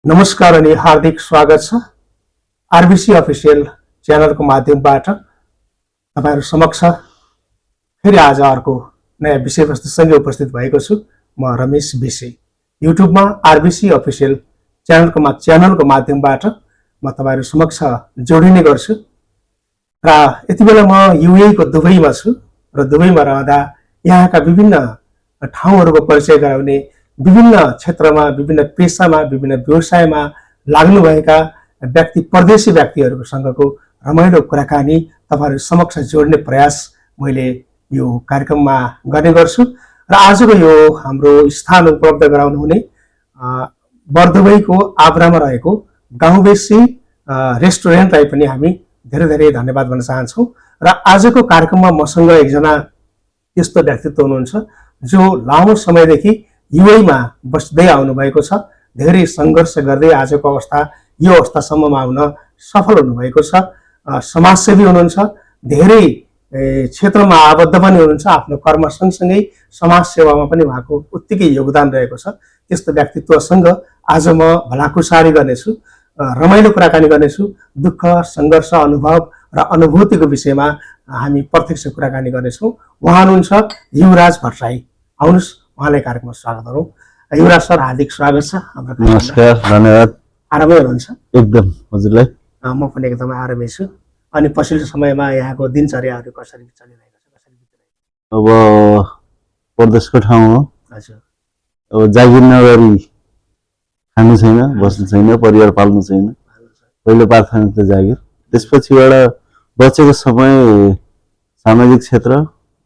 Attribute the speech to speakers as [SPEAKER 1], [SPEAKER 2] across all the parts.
[SPEAKER 1] नमस्कार अनि हार्दिक स्वागत छ आरबीसी अफिसियल च्यानलको माध्यमबाट तपाईहरु समक्ष फेरि आज अर्को नयाँ विषयवस्तुसँगै उपस्थित भएको छु। म रमेश विषय युट्युबमा आरबीसी अफिसियल च्यानलको माध्यमबाट म तपाईहरु समक्ष जोडिने गर्छु र यति बेला म युए को दुबईमा छु र दुबईमा रहँदा यहाँका विभिन्न ठाउँहरुको परिचय गराउने विभिन्न क्षेत्रमा विभिन्न पेशामा विभिन्न व्यवसायमा लाग्नुभएका व्यक्ति परदेशी व्यक्तिहरुको सँगको रमाइलो कुराकानी तपाईहरु समक्ष जोड्ने प्रयास मैले यो कार्यक्रममा गर्ने गर्छु र आजको यो हाम्रो स्थान उपलब्ध गराउनु हुने बर्दुबईको आब्रामा रहेको गाउँबेसी रेस्टुरेन्टलाई पनि हामी धेरै धेरै धन्यवाद भन्न चाहन्छौं र आजको कार्यक्रममा मसँग एकजना यस्तो व्यक्तित्व हुनुहुन्छ जो लामो समयदेखि युएमा बस्दै आउनु भएको छ। धेरै संघर्ष गर्दै आजको अवस्था यो अवस्थासम्ममा आउन सफल हुनु भएको छ। समाजसेवी हुनुहुन्छ, धेरै क्षेत्रमा आबद्ध पनि हुनुहुन्छ, आफ्नो कर्म सँगसँगै समाज सेवामा पनि उहाँको उत्तिकै योगदान रहेको छ। त्यस्तो व्यक्तित्वसँग आज म भलाकुसारी गर्नेछु, रमाइलो कुराकानी गर्नेछु, दुःख संघर्ष अनुभव र अनुभूतिको विषयमा हामी प्रत्यक्ष कुराकानी गर्नेछौँ। उहाँ हुनुहुन्छ युवराज भट्टराई। आउनुस् उहाँलाई कार्यक्रममा स्वागत गरौँ। युवराज सर हार्दिक स्वागत छ हाम्रो कार्यक्रममा।
[SPEAKER 2] नमस्कार, धन्यवाद।
[SPEAKER 1] आरामै हुनुहुन्छ?
[SPEAKER 2] एकदम हजुरलाई।
[SPEAKER 1] म पनि एकदमै आरामै छु। अनि पछिल्लो समयमा यहाँको दिनचर्याहरू कसरी चलिरहेको छ, कसरी बितिरहेको छ?
[SPEAKER 2] अब परदेशको ठाउँ हो।
[SPEAKER 1] हजुर।
[SPEAKER 2] अब जागिर नगरी खानु छैन, बस्नु छैन, परिवार पाल्नु छैन। पहिलो प्राथमिकता जागिर, त्यसपछिबाट बचेको समय सामाजिक क्षेत्र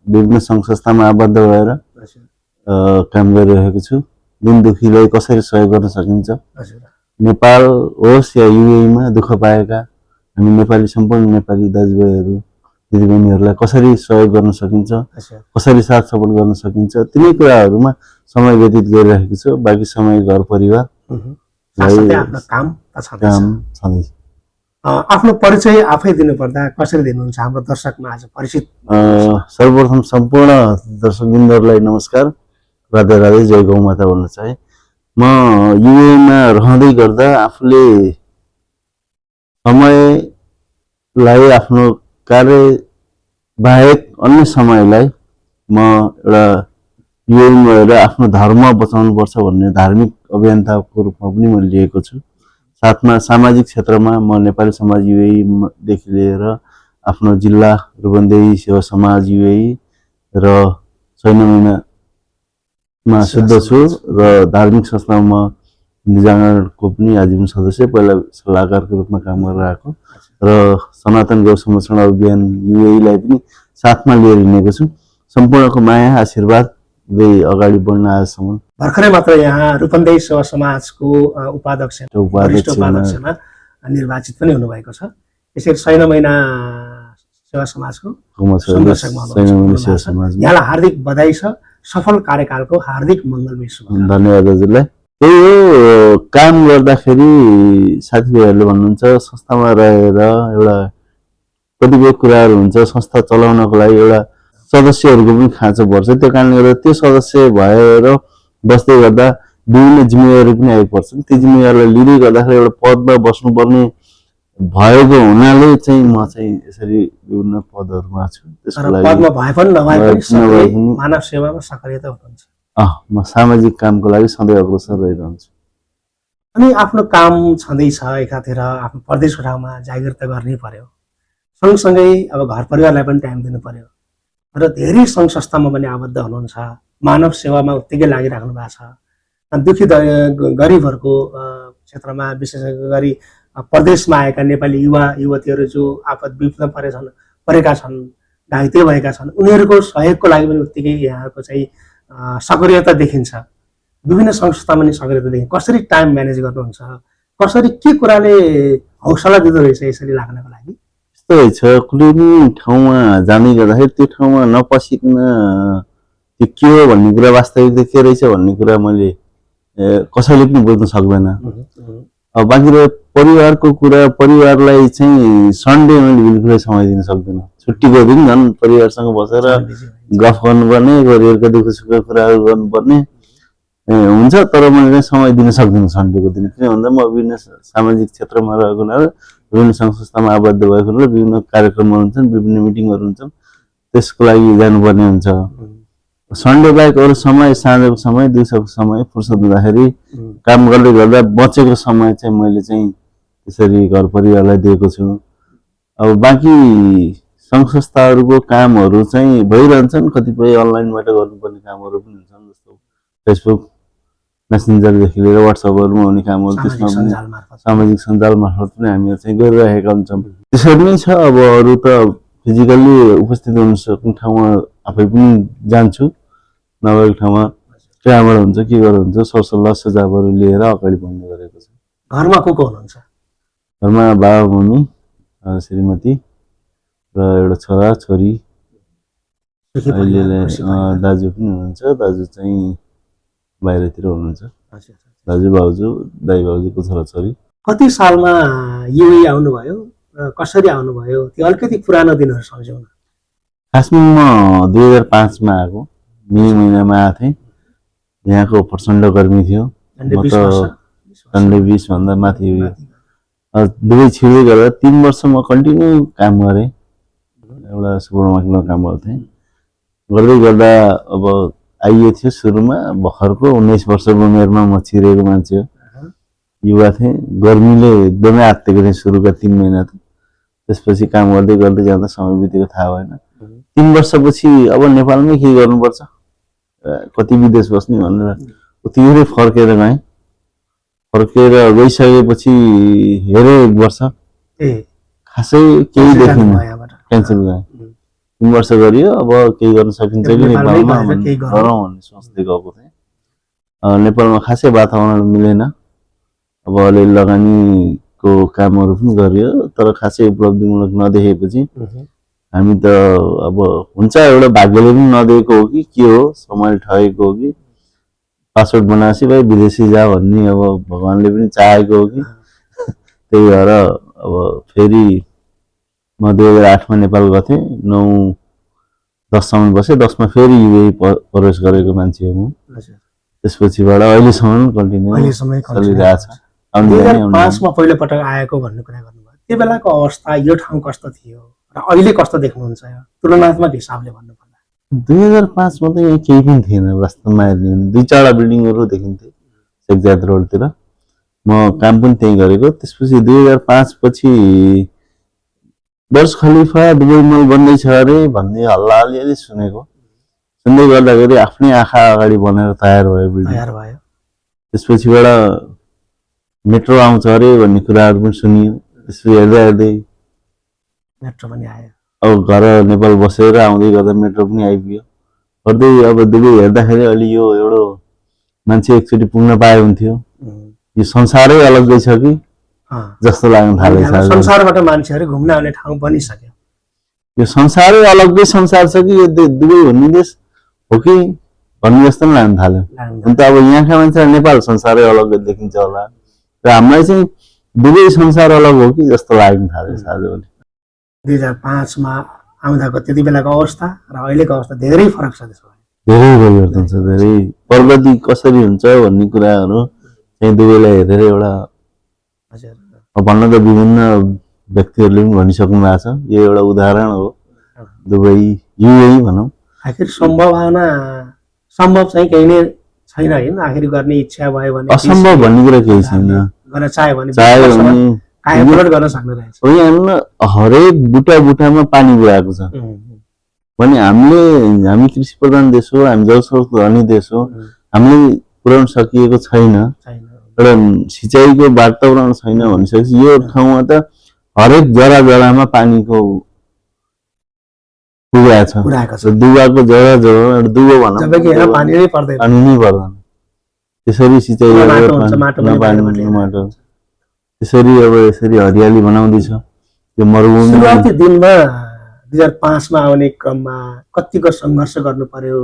[SPEAKER 2] विभिन्न सङ्घ संस्थामा आबद्ध भएर काम गरिरहेको छु। दिन दुखीलाई कसरी सहयोग गर्न सकिन्छ, नेपाल होस् या युएमा दुःख पाएका हामी नेपाली सम्पूर्ण नेपाली दाजुभाइहरू दिदीबहिनीहरूलाई कसरी सहयोग गर्न सकिन्छ, कसरी साथ सपोर्ट गर्न सकिन्छ, तिनै कुराहरूमा समय व्यतीत गरिरहेको छु। बाँकी समय घर परिवार
[SPEAKER 1] काम
[SPEAKER 2] छँदैछ।
[SPEAKER 1] आफ्नो परिचय आफै दिनुपर्दा कसरी दिनुहुन्छ हाम्रो दर्शकमा आज परिचित?
[SPEAKER 2] सर्वप्रथम सम्पूर्ण दर्शकवृन्दहरूलाई नमस्कार, राधे राधे, जय गौ माता भन्न चाहे। म युएमा रहँदै गर्दा आफूले समयलाई आफ्नो कार्य बाहेक अन्य समयलाई म एउटा युएमा गएर आफ्नो धर्म बचाउनु पर्छ भन्ने धार्मिक अभियन्ताको रूपमा पनि मैले लिएको छु। साथमा सामाजिक क्षेत्रमा म नेपाली समाज युएदेखि लिएर आफ्नो जिल्ला रूपन्देही सेवा समाज युए र छैन महिनामा शुद्ध छु र धार्मिक संस्थामा निजागरणको पनि आजीवन सदस्य, पहिला सल्लाहकारको रूपमा काम गरेर आएको र सनातन गौ संरक्षण अभियान युएलाई पनि साथमा लिएर हिँडेको छु। सम्पूर्णको माया आशीर्वाद अगाडि बढ्न आजसम्म
[SPEAKER 1] भर्खरै मात्र यहाँ रूपन्देही सेवा समाजको उपाध्यक्षमा निर्वाचित पनि हुनुभएको छ। यसरी छैन महिना सेवा समाजको यहाँलाई हार्दिक बधाई छ। सफल कार्यकालको हार्दिक मङ्गलमय शुभकामना।
[SPEAKER 2] धन्यवाद हजुरलाई। त्यही हो, काम गर्दाखेरि साथीभाइहरूले भन्नुहुन्छ संस्थामा रहेर एउटा कतिपय कुराहरू हुन्छ, संस्था चलाउनको लागि एउटा सदस्यहरूको पनि खाँचो पर्छ। त्यो कारणले गर्दा त्यो सदस्य भएर बस्दै गर्दा विभिन्न जिम्मेवारी पनि आइपर्छन्। ती जिम्मेवारीलाई लिँदै गर्दाखेरि एउटा पदमा बस्नुपर्ने भएको हुनाले चाहिँ म चाहिँ यसरी विभिन्न पदहरूमा छु। त्यसको लागि
[SPEAKER 1] पदमा भए पनि नभए पनि मानव सेवामा सक्रियता हुनुहुन्छ।
[SPEAKER 2] म सामाजिक कामको लागि सधैँ अग्रसर रहिरहन्छु।
[SPEAKER 1] अनि आफ्नो काम छँदैछ, एकातिर आफ्नो परदेशको ठाउँमा जागिर त गर्नै पर्यो, सँगसँगै अब घर परिवारलाई पनि टाइम दिनु पर्यो र धेरै सङ्घ संस्थामा पनि आबद्ध हुनुहुन्छ, मानव सेवामा उत्तिकै लागिराख्नु भएको छ। दुखी गरिबहरूको क्षेत्रमा विशेष गरी परदेशमा आएका नेपाली युवा युवतीहरू जो आपद विपद परेका छन्, घाइते भएका छन्, उनीहरूको सहयोगको लागि पनि उत्तिकै यहाँको चाहिँ सक्रियता देखिन्छ। विभिन्न सङ्घ संस्थामा पनि सक्रियता देखिन्छ। कसरी टाइम म्यानेज गर्नुहुन्छ, कसरी के कुराले हौसला दिँदो रहेछ यसरी लाग्नको लागि?
[SPEAKER 2] यस्तो रहेछ, कुनै पनि ठाउँमा जाँदै गर्दाखेरि त्यो ठाउँमा नपसिकन त्यो के हो भन्ने कुरा, वास्तविकता के रहेछ भन्ने कुरा मैले कसैले पनि बुझ्न सक्दैन। अब बाँकी रह्यो परिवारको कुरा, परिवारलाई चाहिँ सन्डे मैले बिल्कुलै समय दिन सक्दिनँ। छुट्टीको दिन झन् परिवारसँग बसेर गफ गर्नुपर्ने, परिवारका दुःख सुखका कुराहरू गर्नुपर्ने, हुन्छ तर मैले चाहिँ समय दिन सक्दिनँ सन्डेको दिन, किन भन्दा म विभिन्न सामाजिक क्षेत्रमा रहेको हुनाले, विभिन्न सङ्घ संस्थामा आबद्ध भएको हुनाले विभिन्न कार्यक्रमहरू हुन्छन्, विभिन्न मिटिङहरू हुन्छन्, त्यसको लागि जानुपर्ने हुन्छ। सन्डे बाहेक अरू समय, साँझको समय, दिउँसोको समय फुर्सद हुँदाखेरि काम गर्दै गर्दा बचेको समय चाहिँ मैले चाहिँ त्यसरी घर परिवारलाई दिएको छु। अब बाँकी सङ्घ संस्थाहरूको कामहरू चाहिँ भइरहन्छन्, कतिपय अनलाइनबाट गर्नुपर्ने कामहरू पनि हुन्छन्, जस्तो फेसबुक मेसेन्जरदेखि लिएर वाट्सएपहरूमा हुने कामहरू, त्यसमा पनि सामाजिक सञ्जाल मार्फत पनि हामीहरू चाहिँ गरिरहेका हुन्छौँ। त्यसरी नै छ। अब अरू त फिजिकल्ली उपस्थित हुन सक्ने ठाउँमा आफै पनि जान्छु, नभएको ठाउँमा कहाँबाट हुन्छ के गरेर हुन्छ सरसल्लाह सुझावहरू लिएर अगाडि बढ्ने गरेको छ।
[SPEAKER 1] घरमा को हुनुहुन्छ?
[SPEAKER 2] घरमा बाबा मम्मी, श्रीमती र एउटा छोरा छोरी, अहिले दाजु पनि हुनुहुन्छ। दाजु चाहिँ बाहिरतिर हुनुहुन्छ। दाजु भाउजू, दाइ भाउजूको छोरा छोरी।
[SPEAKER 1] कति सालमा युए आउनुभयो, कसरी आउनुभयो, त्यो अलिकति पुरानो दिनहरू सम्झौँ न।
[SPEAKER 2] खासमा म 2005 मा आएको, मे महिनामा आएको थिएँ। यहाँको प्रचण्ड गर्मी थियो, म त झन्डै 20 भन्दा माथि दुवै छिर्दै गर्दा 3 वर्ष म कन्टिन्यू काम गरेँ। एउटा सुपर मार्केटमा काम गर्थेँ। गर्दै गर्दा अब आइए थियो सुरुमा भर्खरको 19 वर्षको उमेरमा म छिरेको मान्छे हो, युवा थिएँ। गर्मीले एकदमै आत्तेको थिएँ सुरुका 3 महिना त। त्यसपछि काम गर्दै गर्दै जाँदा समय बितेको थाहा भएन। 3 वर्षपछि अब नेपालमै के गर्नुपर्छ, कति विदेश बस्ने भनेर उतिरै फर्केर गएँ। फर्केर गइसकेपछि हेरेँ 1 वर्ष खासै केही देखिनँ, क्यान्सल गएँ। 3 वर्ष गरियो, अब केही गर्न सकिन्छ कि नेपालमा गरौँ भन्ने सोच्दै गएको थिएँ। नेपालमा खासै वातावरण मिलेन। अब अलिअलि लगानीको कामहरू पनि गरियो, तर खासै उपलब्धिमूलक नदेखेपछि हामी त अब हुन्छ एउटा भाग्यले पनि नदिएको हो कि के हो, समय ठगेको हो कि, पासपोर्ट बनाएपछि भाइ विदेशी जा भन्ने अब भगवानले पनि चाहेको हो कि, त्यही भएर अब फेरि म 2008 मा नेपाल गएको थिएँ। 9-10 सम्म बसेँ। 10 मा फेरि युए प्रवेश गरेको मान्छे हो म। त्यसपछिबाट अहिलेसम्म कन्टिन्यू चलिरहेको छ।
[SPEAKER 1] 2005 मा पहिलो पटक आएको भन्ने कुरा गर्नुभयो। त्यो बेलाको अवस्था, यो ठाउँ कस्तो थियो र अहिले कस्तो देख्नुहुन्छ तुलनात्मक हिसाबले भन्नुपर्दा?
[SPEAKER 2] 2005 मा त यहाँ केही पनि थिएन वास्तवमा हेर्ने हो भने। 2-4 बिल्डिङहरू देखिन्थे शेखजाद रोडतिर। म काम पनि त्यहीँ गरेको। त्यसपछि 2005 पछि बुर्ज खलिफा दुबई मल बन्दैछ अरे भन्ने हल्ला अलिअलि सुनेको। सुन्दै गर्दाखेरि आफ्नै आँखा अगाडि बनेर तयार भयो बिल्डिङ। त्यसपछिबाट मेट्रो आउँछ अरे भन्ने कुराहरू पनि सुनियो। त्यसपछि हेर्दै हेर्दै
[SPEAKER 1] मेट्रो पनि आयो।
[SPEAKER 2] अब घर नेपाल बसेर आउँदै गर्दा मेट्रो पनि आइपुग्यो। गर्दै अब दुबई हेर्दाखेरि अलि यो एउटा मान्छे एकचोटि पुग्न पाए हुन्थ्यो, यो संसारै अलग्गै छ कि जस्तो लाग्न थालेछ।
[SPEAKER 1] संसारबाट मान्छेहरू घुम्न आउने ठाउँ बनिसक्यो।
[SPEAKER 2] यो संसारै अलग्गै संसार छ कि यो दुबई भन्ने देश हो कि भन्ने जस्तो पनि लाग्न थाल्यो। अन्त अब यहाँका मान्छेलाई नेपाल संसारै अलग्गै देखिन्छ होला र हामीलाई चाहिँ दुबई संसार अलग हो कि जस्तो लाग्न थाल्यो आजभोलि।
[SPEAKER 1] 2005 मा आउँदाको त्यति बेलाको अवस्था र अहिलेको अवस्था धेरै फरक छ। त्यसमा
[SPEAKER 2] धेरै परिवर्तन छ। धेरै प्रगति कसरी हुन्छ भन्ने कुराहरू चाहिँ दुबईलाई हेरेर एउटा भन्न त विभिन्न व्यक्तिहरूले पनि भनिसक्नु भएको छ। यो एउटा उदाहरण हो दुबई युए भनौँ।
[SPEAKER 1] आखिर सम्भव चाहिँ केही नै छैन हैन। आखिर गर्ने इच्छा भयो भने
[SPEAKER 2] असम्भव भन्ने कुरा केही छैन।
[SPEAKER 1] गर्न चाह्यो भने गर्न सक्ने रहेछ।
[SPEAKER 2] हरेक बुटा बुटामा पानी गएको छ भने हामी कृषि प्रधान देश हो, हामी जलस्रोत धनी देश हो, हामीले पुर्याउन सकिएको छैन। एउटा सिँचाइको वातावरण छैन भनिसकेपछि यो ठाउँमा त हरेक जरा जरामा पानीको पुगेको छ। दुवाको जरा जरा दुवो भनौँ पानी नै पर्दैन। त्यसरी सिँचाइ माटो त्यसरी अब यसरी हरियाली बनाउँदैछ। त्यो मरुभूमि
[SPEAKER 1] सुरुवाती दिनमा 2005 मा आउने क्रममा कतिको सङ्घर्ष गर्नु पर्यो,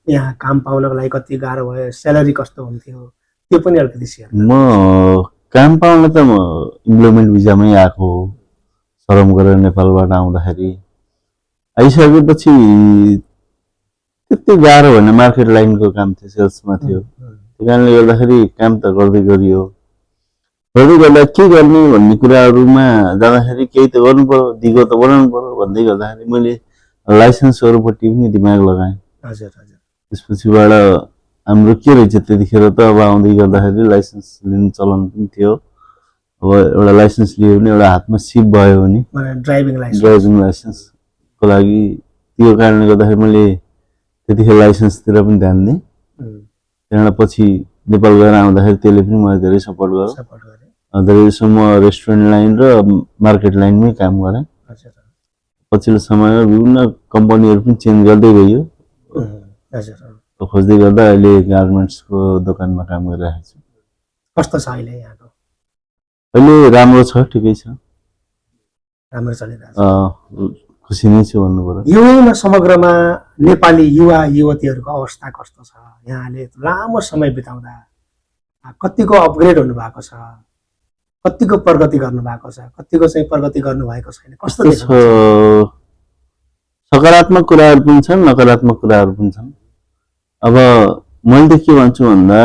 [SPEAKER 1] यहाँ काम पाउनको लागि कति गाह्रो भयो, स्यालेरी कस्तो हुन्थ्यो, त्यो पनि अलिकति सेयर।
[SPEAKER 2] म काम पाउन त म इम्प्लोइमेन्ट भिजामै आएको हो। श्रम गरेर नेपालबाट आउँदाखेरि आइसकेपछि त्यति गाह्रो भएन। मार्केट लाइनको काम थियो, सेल्समा थियो। त्यो कारणले गर्दाखेरि काम त गर्दै गरियो गर्दै गर्दा के गर्ने भन्ने कुराहरूमा जाँदाखेरि केही त गर्नु पर्यो दिगो त बनाउनु पर्यो भन्दै गर्दाखेरि मैले लाइसेन्सहरूपट्टि पनि दिमाग लगाएँ
[SPEAKER 1] हजुर हजुर
[SPEAKER 2] त्यसपछिबाट हाम्रो के रहेछ त्यतिखेर त अब आउँदै गर्दाखेरि लाइसेन्स लिने चलन पनि थियो अब एउटा लाइसेन्स लियो भने एउटा हातमा सिप भयो भने
[SPEAKER 1] माने ड्राइभिङ
[SPEAKER 2] लाइसेन्सको लागि त्यो कारणले गर्दाखेरि मैले त्यतिखेर लाइसेन्सतिर पनि ध्यान दिएँ त्यहाँबाट पछि नेपाल गएर आउँदाखेरि त्यसले पनि मलाई धेरै सपोर्ट गर्यो धेरै जसो म रेस्टुरेन्ट लाइन र मार्केट लाइनमै काम गरेँ पछिल्लो समयमा विभिन्न कम्पनीहरू पनि चेन्ज गर्दै गयो खोज्दै गर्दा अहिले गार्मेन्ट्सको दोकानमा काम गरिरहेको छु
[SPEAKER 1] कस्तो छ अहिले यहाँको
[SPEAKER 2] अहिले राम्रो छ ठिकै छ
[SPEAKER 1] राम्रो चलिरहेको
[SPEAKER 2] खुसी नै छु भन्नु पर्यो
[SPEAKER 1] युवामा समग्रमा नेपाली युवा युवतीहरूको अवस्था कस्तो छ यहाँले लामो समय बिताउँदा कतिको अपग्रेड हुनु भएको छ कतिको प्रगति गर्नु भएको छ कतिको चाहिँ प्रगति गर्नु भएको छैन कस्तो
[SPEAKER 2] छ सकारात्मक कुराहरू पनि छन् नकारात्मक कुराहरू पनि छन् अब मैले त के भन्छु भन्दा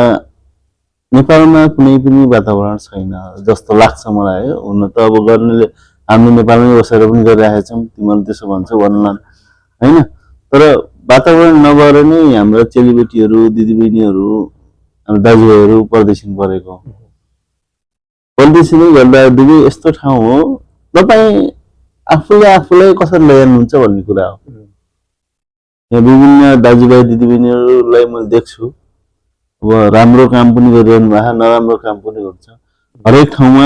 [SPEAKER 2] नेपालमा कुनै पनि वातावरण छैन जस्तो लाग्छ मलाई हुन त अब गर्नेले हामी नेपालमै बसेर पनि गरिरहेका छौँ तिमीले त्यसो भन्छौ भन्लान् हैन तर वातावरण नभएर नै हाम्रो चेलीबेटीहरू दिदीबहिनीहरू हाम्रो दाजुभाइहरू परदेशिन परेको परदेशिनै गर्दा दुवै यस्तो ठाउँ हो तपाईँ आफूले आफूलाई कसरी ल्याउनुहुन्छ भन्ने कुरा हो यहाँ विभिन्न दाजुभाइ दिदीबहिनीहरूलाई मैले देख्छु अब राम्रो काम पनि गरिरहनु भएको नराम्रो काम पनि गर्छ हरेक ठाउँमा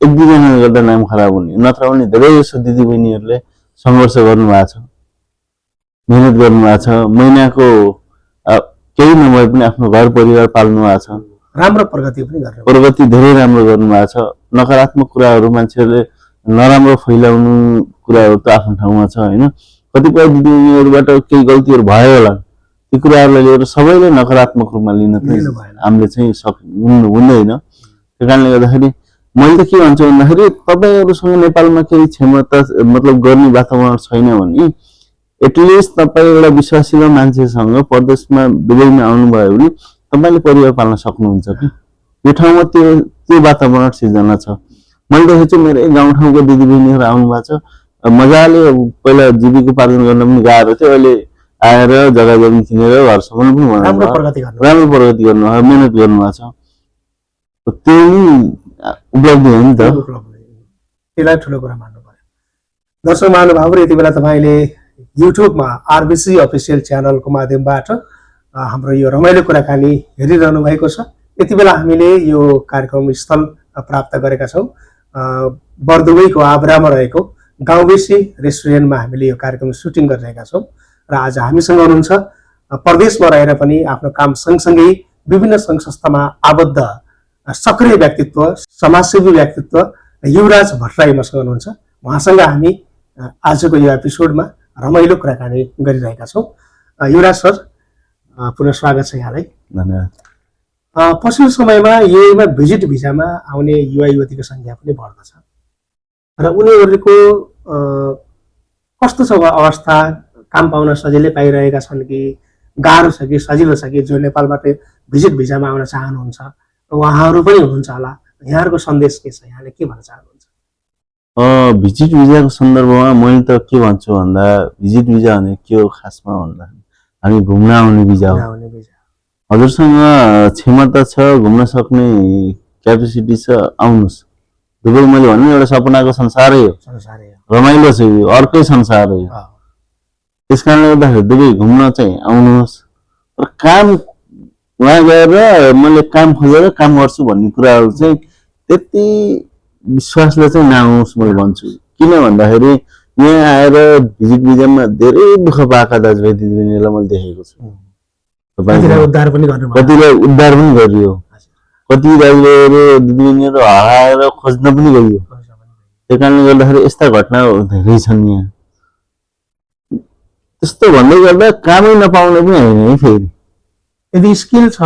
[SPEAKER 2] एक दुईजनाले गर्दा नाम खराब हुने नत्र पनि धेरै जसो दिदीबहिनीहरूले सङ्घर्ष गर्नुभएको छ मेहनत गर्नुभएको छ महिनाको केही नभए पनि आफ्नो घर परिवार पाल्नु भएको छ
[SPEAKER 1] राम्रो प्रगति पनि गर्नु
[SPEAKER 2] प्रगति धेरै राम्रो गर्नुभएको छ नकारात्मक कुराहरू मान्छेहरूले नराम्रो फैलाउनु कुराहरू त आफ्नो ठाउँमा छ हैन कतिपय दिदीबहिनीहरूबाट केही गल्तीहरू भयो होला ती कुराहरूलाई लिएर सबैले नकारात्मक रूपमा लिन हामीले चाहिँ हुँदैन त्यो कारणले गर्दाखेरि मैले त के भन्छु भन्दाखेरि तपाईँहरूसँग नेपालमा केही क्षमता मतलब गर्ने वातावरण छैन भने एटलिस्ट तपाईँ एउटा विश्वासिलो मान्छेसँग परदेशमा दुबईमा आउनुभयो भने तपाईँले परिवार पाल्न सक्नुहुन्छ कि यो ठाउँमा त्यो वातावरण सिर्जना छ मैले देखेको छु मेरो गाउँठाउँको दिदीबहिनीहरू आउनु भएको छ मजाले पहिला जीविकोपार्जन गर्न पनि गाह्रो थियो अहिले आएर जग्गा जमिन किनेर घरसम्म पनि
[SPEAKER 1] राम्रो प्रगति
[SPEAKER 2] गर्नु मेहनत गर्नुभएको छ त्यो नि उपलब्धि हो नि त
[SPEAKER 1] त्यसलाई ठुलो कुरा मान्नु पर्यो दर्शक महानुभावहरू यति बेला तपाईँले युट्युबमा आरबिसी अफिसियल च्यानलको माध्यमबाट हाम्रो यो रमाइलो कुराकानी हेरिरहनु भएको छ यति बेला हामीले यो कार्यक्रम स्थल प्राप्त गरेका छौँ बर्दुबईको आब्रामा रहेको गाउँबेसी रेस्टुरेन्टमा हामीले यो कार्यक्रम सुटिङ गरिरहेका छौँ र आज हामीसँग हुनुहुन्छ परदेशमा रहेर पनि आफ्नो काम सँगसँगै विभिन्न सङ्घ संस्थामा आबद्ध सक्रिय व्यक्तित्व समाजसेवी व्यक्तित्व युवराज भट्टराई मसँग हुनुहुन्छ उहाँसँग हामी आजको यो एपिसोडमा रमाइलो कुराकानी गरिरहेका छौँ युवराज सर पुनः स्वागत छ यहाँलाई
[SPEAKER 2] धन्यवाद
[SPEAKER 1] पछिल्लो समयमा युएमा भिजिट भिजामा आउने युवा युवतीको सङ्ख्या पनि बढ्दछ र उनीहरूको कस्तो छ अवस्था काम पाउन सजिलै पाइरहेका छन् कि गाह्रो छ कि सजिलो छ कि जो नेपालबाट भिजिट भिजामा आउन चाहनुहुन्छ उहाँहरू पनि हुनुहुन्छ होला यहाँहरूको सन्देश के छ यहाँले के भन्न चाहनुहुन्छ
[SPEAKER 2] भिजिट भिजाको सन्दर्भमा मैले त के भन्छु भन्दा भिजिट भिजा भने के हो खासमा भन्दा हामी घुम्न आउने भिजा हो हजुरसँग क्षमता छ घुम्न सक्ने क्यापेसिटी छ आउनुहोस् दुबई मैले भन्ने एउटा सपनाको संसारै हो रमाइलो छ यो अर्कै संसार हो त्यस कारणले गर्दाखेरि दुबई घुम्न चाहिँ आउनुहोस् र काम उहाँ गएर मैले काम खोजेर काम गर्छु भन्ने कुराहरू चाहिँ त्यति विश्वासले चाहिँ नआउनुहोस् मैले भन्छु किन भन्दाखेरि यहाँ आएर भिजिट भिजामा धेरै दुःख पाएका दाजुभाइ दिदीबहिनीलाई मैले देखेको छु
[SPEAKER 1] कतिलाई उद्धार पनि
[SPEAKER 2] गरियो कति दाजुभाइहरू दिदीबहिनीहरू हराएर खोज्न पनि गइयो त्यही कारणले गर्दाखेरि यस्ता घटना धेरै छन् यहाँ त्यस्तो भन्दै गर्दा कामै नपाउने पनि होइन है फेरि
[SPEAKER 1] यदि स्किल छ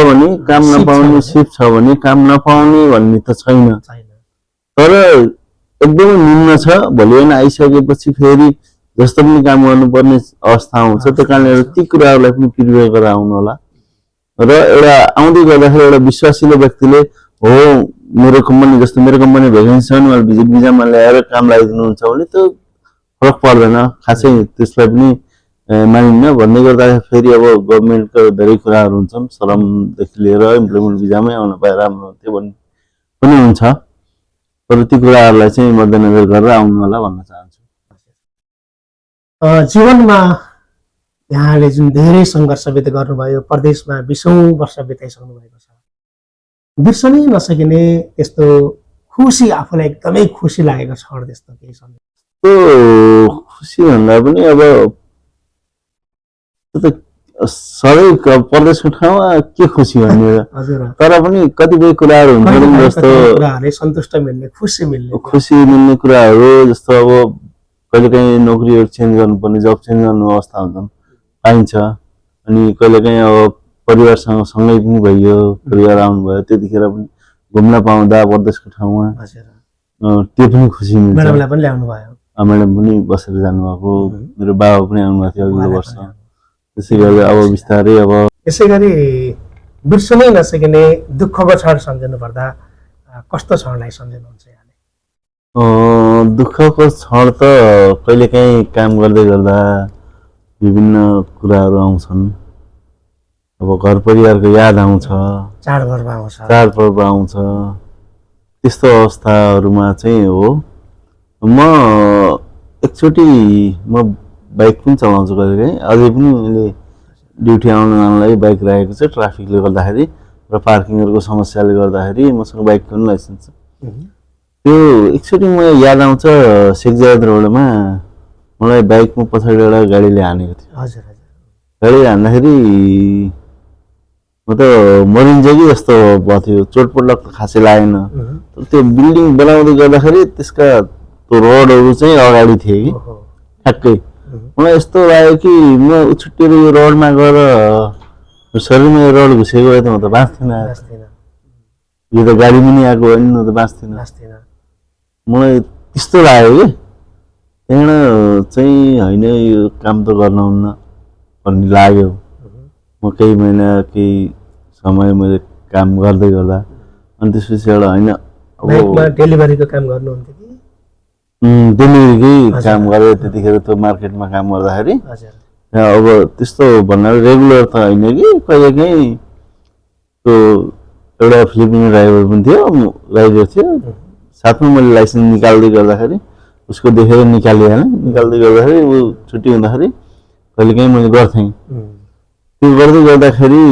[SPEAKER 2] भने काम नपाउने सिप छ भने काम नपाउने भन्ने त छैन तर एकदमै निम्न छ भोलि होइन आइसकेपछि फेरि जस्तो पनि काम गर्नुपर्ने अवस्था आउँछ त्यो कारणले ती कुराहरूलाई पनि प्रिपेयर गरेर आउनु होला र एउटा आउँदै गर्दाखेरि एउटा विश्वासिलो व्यक्तिले हो मेरो कम्पनी जस्तो मेरो कम्पनी भ्याकेन्सी छ भने भिजिट भिजामा ल्याएर काम लगाइदिनुहुन्छ भने त्यो फरक पर्दैन खासै त्यसलाई पनि मानिन्न भन्दै गर्दा फेरि अब गभर्मेन्टको धेरै कुराहरू हुन्छन् श्रमदेखि लिएर इम्प्लोइमेन्ट भिजामै आउन पाए राम्रो हुन्थ्यो भन्ने पनि हुन्छ तर ती कुराहरूलाई चाहिँ मध्यनजर गरेर आउनु होला भन्न चाहन्छु
[SPEAKER 1] जीवनमा यहाँले जुन धेरै सङ्घर्ष व्यतीत गर्नुभयो परदेशमा 20औं वर्ष बिताइसक्नु भएको छ बिर्सनै नसकिने यस्तो खुसी आफूलाई एकदमै खुसी लागेको छ त्यस्तो केही सम्झ
[SPEAKER 2] त्यो खुसी भन्दा पनि अब त्यो त सधैँ परदेशको ठाउँमा के खुसी भन्ने
[SPEAKER 1] हजुर
[SPEAKER 2] तर पनि कतिपय कुराहरू हुन्छन् जस्तो
[SPEAKER 1] कुराहरूले सन्तुष्ट मिल्ने
[SPEAKER 2] खुसी मिल्ने कुराहरू जस्तो अब कहिलेकाहीँ नोकरीहरू चेन्ज गर्नुपर्ने जब चेन्ज गर्नु अवस्था हुन्छन् पाइन्छ अनि कहिलेकाहीँ अब परिवारसँग सँगै पनि भइयो परिवार आउनुभयो त्यतिखेर पनि घुम्न पाउँदा परदेशको ठाउँमा त्यो पनि खुसी मिल्छ
[SPEAKER 1] म्याडमलाई पनि ल्याउनु भयो
[SPEAKER 2] म्याडम पनि बसेर जानुभएको मेरो बाबा पनि आउनुभएको थियो अघिल्लो वर्ष त्यसै गरी अब बिस्तारै अब
[SPEAKER 1] यसै गरी बिर्सनै नसकिने दुःखको क्षण सम्झनु पर्दा कस्तो क्षणलाई सम्झनुहुन्छ यहाँले
[SPEAKER 2] दुःखको क्षण त कहिलेकाहीँ काम गर्दै गर्दा विभिन्न कुराहरू आउँछन् अब घर परिवारको याद आउँछ चाडपर्व आउँछ त्यस्तो अवस्थाहरूमा चाहिँ हो म एकचोटि म बाइक पनि चलाउँछु कहिलेकाहीँ अझै पनि मैले ड्युटी आउन जानलाई बाइक राखेको छ ट्राफिकले गर्दाखेरि र पार्किङहरूको समस्याले गर्दाखेरि मसँग बाइकको पनि लाइसेन्स छ त्यो एकचोटि म याद आउँछ शेखजायद रोडमा मलाई बाइकमा पछाडिबाट गाडीले हानेको थियो गाडीले हान्दाखेरि म त मरिन्छ कि जस्तो भएको थियो चोटपटक खासै लागेन तर त्यो बिल्डिङ बनाउँदै गर्दाखेरि त्यसका त्यो रोडहरू चाहिँ अगाडि थिए कि ठ्याक्कै मलाई यस्तो लाग्यो कि म छुट्टिएर यो रोडमा गएर शरीरमा यो रोड घुसेको भए त म त बाँच्थिनँ यो त गाडी पनि आएको होइन म त बाँच्थिनँ मलाई त्यस्तो लाग्यो कि त्यहाँबाट चाहिँ होइन यो काम त गर्नुहुन्न भन्ने लाग्यो म केही महिना केही समय मैले काम गर्दै गर्दा अनि त्यसपछि एउटा होइन
[SPEAKER 1] डेलिभरीको काम गर्नुहुन्थ्यो कि
[SPEAKER 2] डेलिभरीकै काम गरेँ त्यतिखेर त्यो मार्केटमा काम गर्दाखेरि अब त्यस्तो भन्नाले रेगुलर त होइन कि कहिलेकाहीँ त्यो एउटा फिलिपिनो ड्राइभर पनि थियो ड्राइभर थियो साथमा मैले लाइसेन्स निकाल्दै गर्दाखेरि उसको देखेर निकालिहालेँ निकाल्दै गर्दाखेरि ऊ छुट्टी हुँदाखेरि कहिलेकाहीँ मैले गर्थेँ त्यो गर्दै गर्दाखेरि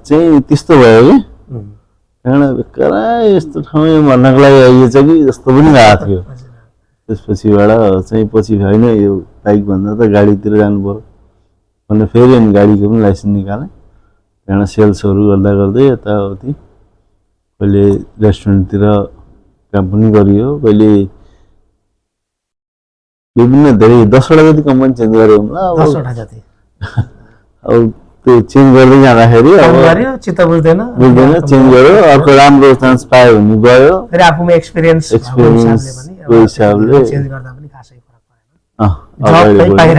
[SPEAKER 2] चाहिँ त्यस्तो भयो कि त्यहाँबाट बेकार यस्तो ठाउँमा भन्नको लागि आइएछ कि जस्तो पनि भएको थियो त्यसपछिबाट चाहिँ पछि होइन यो बाइकभन्दा त गाडीतिर जानु पर्यो भनेर फेरि अनि गाडीको पनि लाइसेन्स निकालेँ त्यहाँबाट सेल्सहरू गर्दा गर्दै यताउति कहिले रेस्टुरेन्टतिर काम पनि गरियो कहिले विभिन्न धेरै 10वटा जति कम्पनी चेन्ज गऱ्यो होला अब त्यो चेन्ज गर्दै जाँदाखेरि
[SPEAKER 1] चित्त बुझ्दैन
[SPEAKER 2] चेन्ज गर्यो अर्को राम्रो चान्स पायो भने गयो
[SPEAKER 1] फेरि आफूमा एक्सपिरियन्स
[SPEAKER 2] को हिसाबले
[SPEAKER 1] चेन्ज गर्दा पनि खासै फरक परेन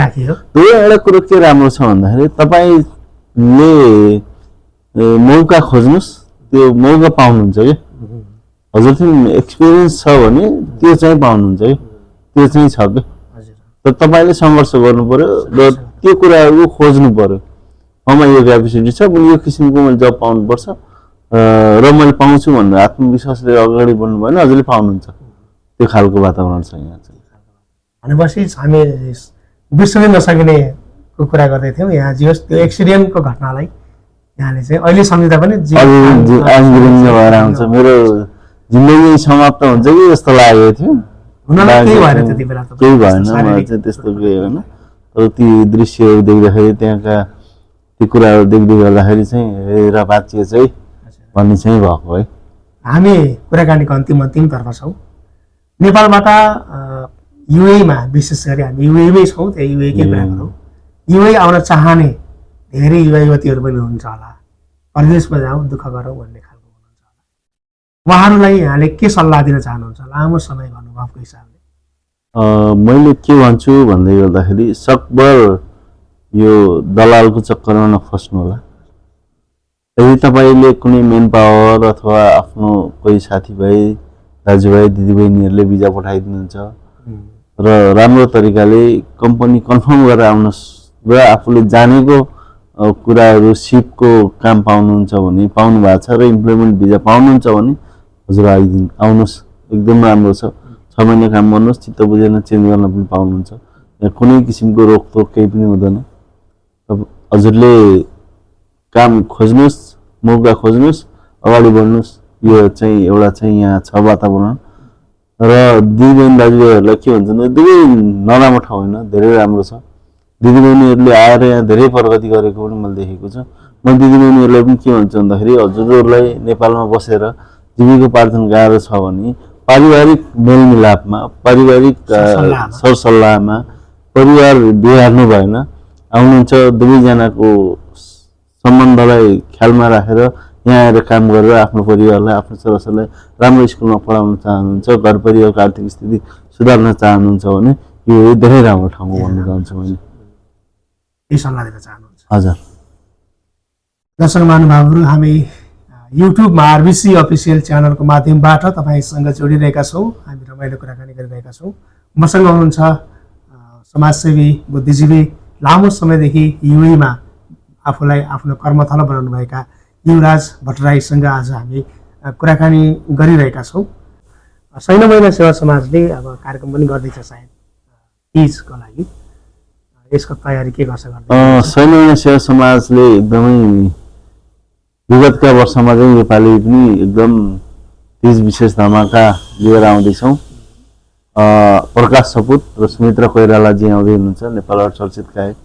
[SPEAKER 2] त्यो एउटा कुरो के राम्रो छ भन्दाखेरि तपाईँले मौका खोज्नुहोस् त्यो मौका पाउनुहुन्छ कि हजुरसँग एक्सपिरियन्स छ भने त्यो चाहिँ पाउनुहुन्छ कि त्यो चाहिँ छ कि तर तपाईँले सङ्घर्ष गर्नु पर्यो र त्यो कुराहरू खोज्नु पर्यो ममा यो क्यापेसिटी छ मैले यो किसिमको मैले जब पाउनुपर्छ र मैले पाउँछु भनेर आत्मविश्वासले अगाडि बढ्नु भएन हजुरले पाउनुहुन्छ त्यो खालको वातावरण छ यहाँ चाहिँ
[SPEAKER 1] भनेपछि हामी बिर्सनै नसकिने कुरा गर्दै थियौँ यहाँ जे होस् त्यो एक्सिडेन्टको घटनालाई यहाँले चाहिँ अहिले सम्झिँदा पनि
[SPEAKER 2] भएर आउँछ मेरो जिन्दगी समाप्त हुन्छ कि जस्तो लागेको थियो
[SPEAKER 1] केही भएन
[SPEAKER 2] मलाई चाहिँ त्यस्तो केही होइन तर ती दृश्यहरू देख्दाखेरि त्यहाँका ती कुराहरू देख्दै गर्दाखेरि चाहिँ हेर बाँचिए चाहिँ भन्ने चाहिँ भएको है
[SPEAKER 1] हामी कुराकानीको अन्तिमतर्फ छौँ नेपालबाट युएमा विशेष गरी हामी युएमै छौँ त्यही युएकै कुरा गरौँ युए आउन चाहने धेरै युवा युवतीहरू पनि हुनुहुन्छ होला परदेशमा जाउँ दुःख गरौँ भन्ने खालको हुनुहुन्छ होला उहाँहरूलाई यहाँले के सल्लाह दिन चाहनुहुन्छ लामो समय अनुभवको हिसाबले
[SPEAKER 2] मैले के भन्छु भन्दै गर्दाखेरि सकभर यो दलालको चक्करमा नफस्नु होला यदि तपाईँले कुनै मेन पावर अथवा आफ्नो कोही साथीभाइ दाजुभाइ दिदीबहिनीहरूले भिजा पठाइदिनुहुन्छ र राम्रो तरिकाले कम्पनी कन्फर्म गरेर आउनुहोस् र आफूले जानेको कुराहरू सिपको काम पाउनुहुन्छ भने पाउनु भएको छ र इम्प्लोइमेन्ट भिजा पाउनुहुन्छ भने हजुर आउनुहोस्, एकदम राम्रो छ। 6 महिना काम गर्नुहोस्, चित्त बुझेन चेन्ज गर्न पनि पाउनुहुन्छ। यहाँ कुनै किसिमको रोकटोक केही पनि हुँदैन। हजुरले काम खोज्नुहोस्, मौका खोज्नुहोस्, अगाडि बढ्नुहोस्। यो चाहिँ एउटा चाहिँ यहाँ छ वातावरण। र दिदीबहिनी दाजुभाइहरूलाई के भन्छ भने दुवै नराम्रो ठाउँ होइन, धेरै राम्रो छ। दिदीबहिनीहरूले आएर यहाँ धेरै प्रगति गरेको पनि मैले देखेको छु। म दिदीबहिनीहरूलाई पनि के भन्छु भन्दाखेरि हजुरहरूलाई नेपालमा बसेर जीविकोपार्जन गाह्रो छ भने पारिवारिक मेलमिलापमा, पारिवारिक सरसल्लाहमा परिवार बिगार्नु भएन। आउनुहुन्छ, दुवैजनाको सम्बन्धलाई ख्यालमा राखेर यहाँ आएर काम गरेर आफ्नो परिवारलाई, आफ्नो छोराछोरीलाई राम्रो स्कुलमा पढाउन चाहनुहुन्छ, घर परिवारको आर्थिक स्थिति सुधार्न चाहनुहुन्छ भने यो धेरै राम्रो ठाउँ हो भन्न चाहन्छु मैले।
[SPEAKER 1] यही सल्लाह दिन चाहनुहुन्छ?
[SPEAKER 2] हजुर।
[SPEAKER 1] दर्शक महानुभावहरू, हामी युट्युबमा आरबिसी अफिसियल च्यानलको माध्यमबाट तपाईँसँग जोडिरहेका छौँ। हामी रमाइलो कुराकानी गरिरहेका छौँ। मसँग हुनुहुन्छ समाजसेवी, बुद्धिजीवी, लामो समयदेखि युएमा आफूलाई आफ्नो कर्मथलो बनाउनुभएका युवराज भट्टराईसँग आज हामी कुराकानी गरिरहेका छौँ। सैन महिना सेवा समाजले अब कार्यक्रम पनि गर्दैछ सायद तीजको लागि, यसको तयारी के गर्छ?
[SPEAKER 2] सैन महिना सेवा समाजले एकदमै विगतका वर्षमा चाहिँ योपालि पनि एकदम तीज विशेष धमाका लिएर आउँदैछौँ। प्रकाश सपुत र सुमित्रा कोइरालाजी आउँदै हुनुहुन्छ, नेपालबाट चर्चित गायक।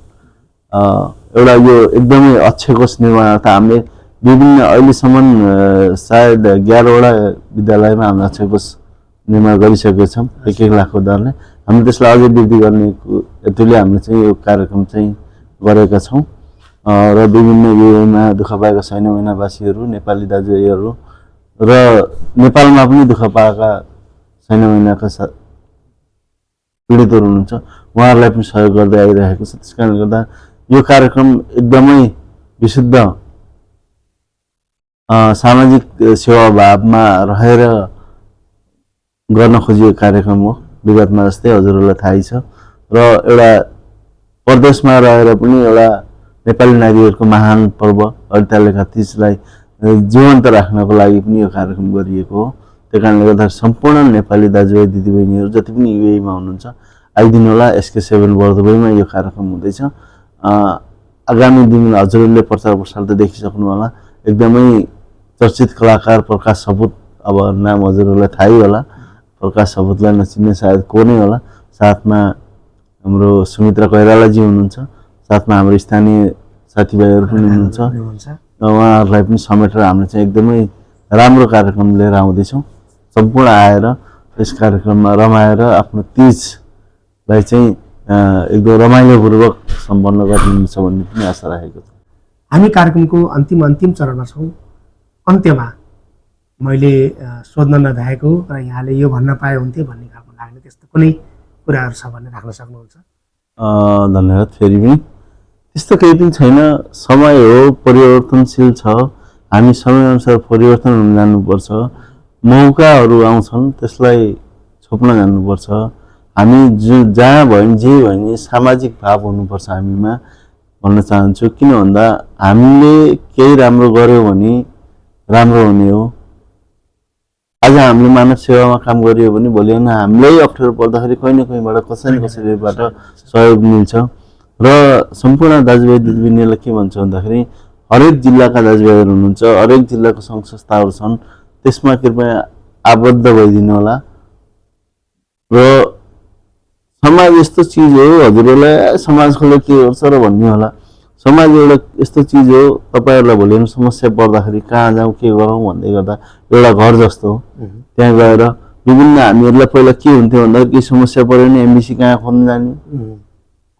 [SPEAKER 2] एउटा यो एकदमै अक्षकोष निर्माण हामीले विभिन्न अहिलेसम्म सायद 11वटा विद्यालयमा हामीले अक्षकोष निर्माण गरिसकेका छौँ 1-1 लाखको दरले। हामी त्यसलाई अझै वृद्धि गर्ने हेतुले हामीले चाहिँ यो कार्यक्रम चाहिँ गरेका छौँ र विभिन्न युएमा दुःख पाएका सैन महिनावासीहरू, नेपाली दाजुभाइहरू र नेपालमा पनि दुःख पाएका सैन महिनाका पीडितहरू हुनुहुन्छ, उहाँहरूलाई पनि सहयोग गर्दै आइरहेको छ। त्यस कारणले गर्दा यो कार्यक्रम एकदमै विशुद्ध सामाजिक सेवाभावमा रहेर गर्न खोजिएको कार्यक्रम हो। विगतमा जस्तै हजुरहरूलाई थाहै छ। र एउटा परदेशमा रहेर पनि एउटा नेपाली नारीहरूको महान पर्व हरितालिका तीजलाई जीवन्त राख्नको लागि पनि यो कार्यक्रम गरिएको हो। त्यही कारणले गर्दा सम्पूर्ण नेपाली दाजुभाइ दिदीबहिनीहरू जति पनि युएमा हुनुहुन्छ आइदिनु होला। SK7 बर्दुबईमा यो कार्यक्रम हुँदैछ। आगामी दिन हजुरहरूले प्रचार प्रसार त देखिसक्नु होला। एकदमै चर्चित कलाकार प्रकाश सपुत, अब नाम हजुरहरूलाई थाहै होला। प्रकाश सपुतलाई नचिन्ने सायद को नै होला। साथमा हाम्रो सुमित्रा कोइरालाजी हुनुहुन्छ, साथमा हाम्रो स्थानीय साथीभाइहरू पनि हुनुहुन्छ। उहाँहरूलाई पनि समेटेर हामीले चाहिँ एकदमै राम्रो कार्यक्रम लिएर आउँदैछौँ। सम्पूर्ण आएर यस कार्यक्रममा रमाएर आफ्नो तीजलाई चाहिँ एकदम रमाइलोपूर्वक सम्पन्न गर्नुहुन्छ भन्ने पनि आशा राखेको छ।
[SPEAKER 1] हामी कार्यक्रमको अन्तिम चरणमा छौँ। अन्त्यमा मैले सोध्न नभ्याएको र यहाँले यो भन्न पाए हुन्थ्यो भन्ने खालको लाग्ने त्यस्तो कुनै कुराहरू छ भने राख्न सक्नुहुन्छ?
[SPEAKER 2] धन्यवाद। फेरि पनि त्यस्तो केही पनि छैन। समय हो, परिवर्तनशील छ। हामी समयअनुसार परिवर्तन हुन जानुपर्छ। मौकाहरू आउँछन्, त्यसलाई छोप्न जानुपर्छ। हामी जहाँ भयो भने जे भयो भने सामाजिक भाव हुनुपर्छ हामीमा भन्न चाहन्छु। किन भन्दा हामीले केही राम्रो गर्यो भने राम्रो हुने हो। आज हामीले मानव सेवामा काम गरियो भने भोलि हामीलाई अप्ठ्यारो पर्दाखेरि कहीँ न कहीँबाट कसै न कसैबाट सहयोग मिल्छ। र सम्पूर्ण दाजुभाइ दिदीबहिनीहरूलाई के भन्छ भन्दाखेरि हरेक जिल्लाका दाजुभाइहरू हुनुहुन्छ, हरेक जिल्लाको सङ्घ संस्थाहरू छन्, त्यसमा कृपया आबद्ध भइदिनु होला। र समाज यस्तो चिज हो, हजुरहरूलाई समाजको लागि के गर्छ र भन्ने होला। समाज एउटा यस्तो चिज हो, तपाईँहरूलाई भोलि समस्या पर्दाखेरि कहाँ जाउँ के गरौँ भन्दै गर्दा एउटा घर जस्तो हो। त्यहाँ गएर विभिन्न हामीहरूलाई पहिला के हुन्थ्यो भन्दा केही समस्या पऱ्यो भने MBC कहाँ खोज्न जाने,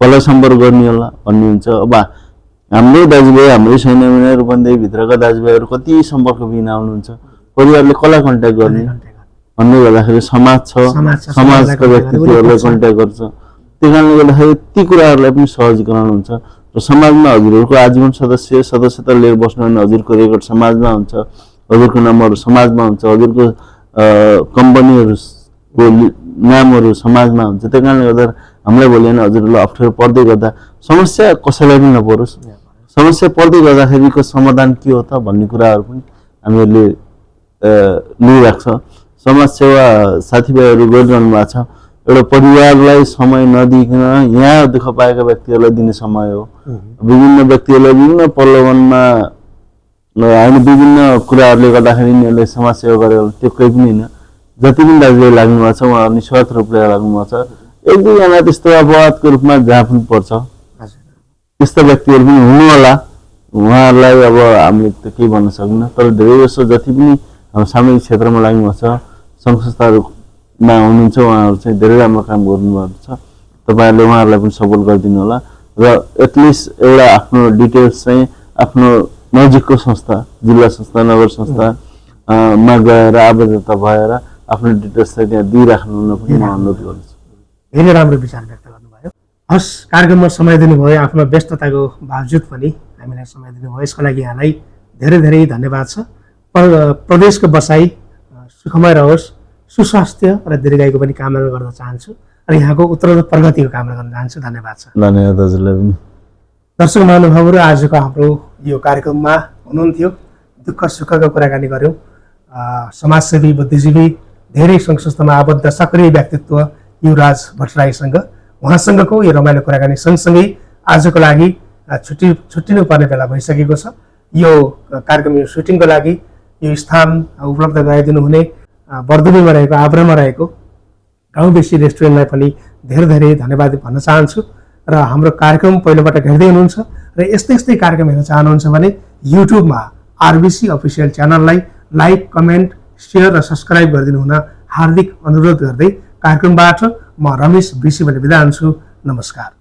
[SPEAKER 2] कसलाई सम्पर्क गर्ने होला भन्ने हुन्छ। अब हाम्रै दाजुभाइ, हाम्रै सैन महिना रूपन्देहीभित्रका दाजुभाइहरू कति सम्पर्क बिना आउनुहुन्छ, परिवारले कसलाई कन्ट्याक्ट गर्ने भन्दै गर्दाखेरि समाज छ, समाजका व्यक्तित्वहरूलाई कन्ट्याक्ट गर्छ। त्यही कारणले गर्दाखेरि ती कुराहरूलाई पनि सहजीकरण हुन्छ। र समाजमा हजुरहरूको आजीवन सदस्यता लिएर बस्नु भने हजुरको रेकर्ड समाजमा हुन्छ, हजुरको नामहरू समाजमा हुन्छ, हजुरको कम्पनीहरूको नामहरू समाजमा हुन्छ। त्यही कारणले गर्दा हामीलाई भोलि होइन हजुरहरूलाई अप्ठ्यारो पर्दै गर्दा समस्या कसैलाई पनि नपरोस्, समस्या पर्दै गर्दाखेरिको समाधान के हो त भन्ने कुराहरू पनि हामीहरूले लिइराख्छ। समाजसेवा साथीभाइहरू गरिरहनु भएको छ। एउटा परिवारलाई समय नदिइकन यहाँ दुःख पाएका व्यक्तिहरूलाई दिने समय हो। विभिन्न व्यक्तिहरूलाई विभिन्न प्रलोभनमा होइन विभिन्न कुराहरूले गर्दाखेरि यिनीहरूले समाजसेवा गरेर त्यो केही पनि होइन। जति पनि दाजुभाइ लाग्नु भएको छ उहाँहरू निस्वार्थ रूपले लाग्नु भएको छ। एक दुईजना त्यस्तो अपवादको रूपमा जहाँ पनि पर्छ त्यस्ता व्यक्तिहरू पनि हुनु होला, उहाँहरूलाई अब हामीले त केही भन्न सक्दैन। तर धेरै जसो जति पनि हाम्रो सामाजिक क्षेत्रमा लाग्नु भएको छ, सङ्घ संस्थाहरूमा हुनुहुन्छ उहाँहरू चाहिँ धेरै राम्रो काम गर्नुभएको छ। तपाईँहरूले उहाँहरूलाई पनि सपोर्ट गरिदिनु होला र एटलिस्ट एउटा आफ्नो डिटेल्स चाहिँ आफ्नो नजिकको संस्था, जिल्ला संस्था, नगर संस्थामा गएर आबद्धता भएर आफ्नो डिटेल्स चाहिँ त्यहाँ दिइराख्नु पनि म अनुरोध गर्छु।
[SPEAKER 1] धेरै राम्रो विचार व्यक्त गर्नुभयो। हस्, कार्यक्रममा समय दिनुभयो, आफ्नो व्यस्तताको बावजुद पनि हामीलाई समय दिनुभयो, यसको लागि यहाँलाई धेरै धेरै धन्यवाद छ। प्रदेशको बसाइ सुखमय रहोस्, सुस्वास्थ्य र दीर्घायुको पनि कामना गर्न चाहन्छु र यहाँको उत्तरोत्तर प्रगतिको कामना गर्न चाहन्छु। धन्यवाद छ।
[SPEAKER 2] धन्यवाद हजुरलाई पनि।
[SPEAKER 1] दर्शक महानुभावहरू, आजको हाम्रो यो कार्यक्रममा हुनुहुन्थ्यो, दुःख सुखको कुराकानी गऱ्यौँ। समाजसेवी, बुद्धिजीवी, धेरै सङ्घ संस्थामा आबद्ध सक्रिय व्यक्तित्व युवराज भट्टराईसँग उहाँसँगको यो रमाइलो कुराकानी सँगसँगै आजको लागि छुट्टिनु पर्ने बेला भइसकेको छ। यो कार्यक्रम यो सुटिङको लागि यो स्थान उपलब्ध गराइदिनु हुने बर्दुलीमा रहेको आब्रामा रहेको गाउँबेसी रेस्टुरेन्टलाई पनि धेरै धेरै धन्यवाद भन्न चाहन्छु। र हाम्रो कार्यक्रम पहिलोपटक हेर्दै हुनुहुन्छ र यस्तै यस्तै कार्यक्रम हेर्न चाहनुहुन्छ भने युट्युबमा आरबिसी अफिसियल च्यानललाई लाइक, कमेन्ट, सेयर र सब्सक्राइब गरिदिनु हुन हार्दिक अनुरोध गर्दै कार्यक्रमबाट म रमेश बिसी भने बिदा हुन्छु। नमस्कार।